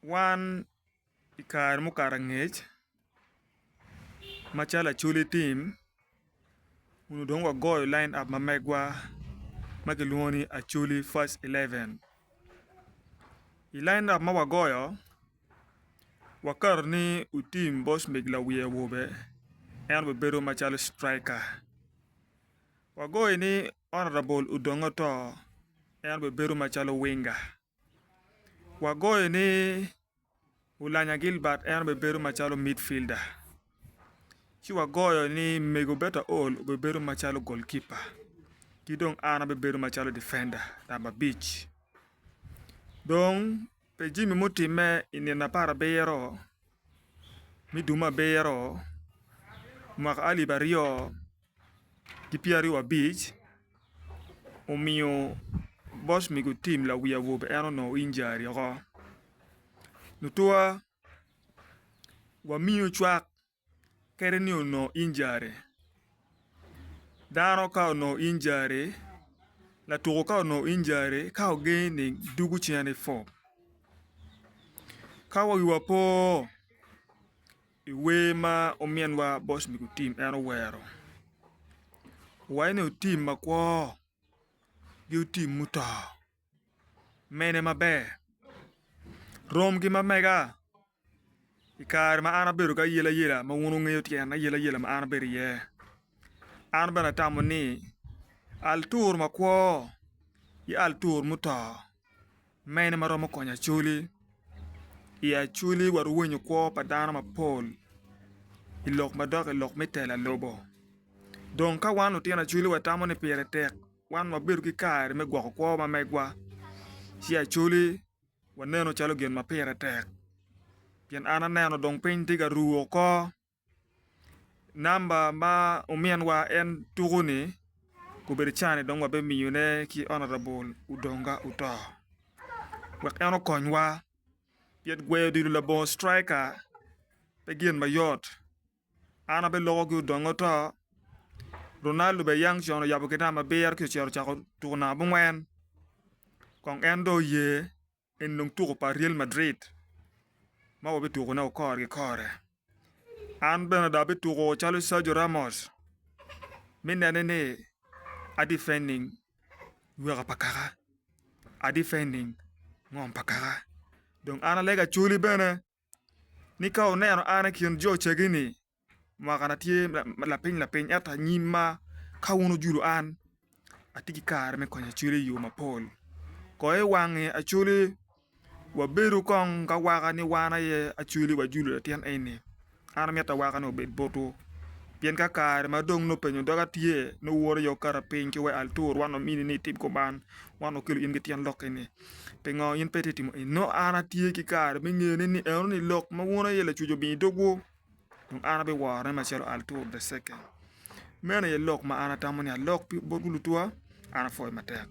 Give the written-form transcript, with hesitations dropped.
Wan i kare mukato angec macalo Acholi team onongo dong wagoyo line up ma megwa ma kilwongo ni Acholi first 11 i line up ma wagoyo wakato ni otim Bosmic lawi awobe en obibedo macalo striker wagoyo ni Honourable Odonga Oto en obibedo macalo winger. Wagoyo ni Olanya Gilbert en obibedo macalo midfielder ci wagoyo ni Mego Better All obibedo macalo goalkeeper ki dong an abibedo macalo difenda namba abic dong pi jami mutimme i nino aparabiro me dwe me abiro mwaka alip aryo ki pyeraryo abic omiyo boc mego tim lawi awobe en onongo injury woko lutuwa wamiyo cwak kadi ni onongo injury dano ka onongo injury latuko ka onongo injury ka ogengi ni dwogo cen i form ka wiwa po. I wer ma ominwa Bosmic Otim en owero owaco ni otim makwo ki otim muto mene maber rom ki ma mega i kare ma an abedo ki ayelayela ma wun wungeyo tyen ayelayela ma an abedo iye an bene atamo ni altur makwo ki altur muto Mene ma romo konyo acholi? I acholi warwenyo kwo pa dano mapol i lok madok i lok me tela lobo. Dong ka wan lutino acholi watamo ni pire tek wan wabedo ki kare me gwoko kwo ma megwa ci acholi waneno calo gin ma pire tek pien an aneno dong piny tye ka ru oko. Namba ma ominwa en tuko-ni obedo cani dong wabimiyone ki honourable Odonga Oto wek en okonywa pien gweyo odilo labongo citrika pe gin mayot an abiloko ki Odonga Oto Ronaldo bene yang con oyabo ki namba abiro ci ocito ocako tuko namba abongwen kong en dong oye. Eni dong tuko pa Real Madrid ma wabitukone kore ki kore. An bene dong abituko calo Sergio Ramos me nene ni a difending yweka pa kaka, a difending ngom pa kaka. Dong an alego Acholi bene ni ka wuneno an i kin jo cegini mwakana tye lapiny lapiny ento anyim ma ka wun wujulo an atye ki kare me konyo Acholi i yo mapol kong i wangi Acholi wabedo kong ka waka ni wan aye Acholi wajulo latin eni an amito awaka ni obed botwu pien ka kare ma dong nongo penyo doga tye nongo wun aye wukato piny ki wek altur wan wamini ni itim kuman wan wakelo in ki tyen lok eni pingo in pe itye ka timo eni nongo an atye ki kare me ngeyone ni enoni lok ma wun aye lacwec omiyo i dogwu. Dong an abiworone macalo Altur the Second. Meno aye lok ma an atamo ni alok botwu lutuwa, an apwoyo matek.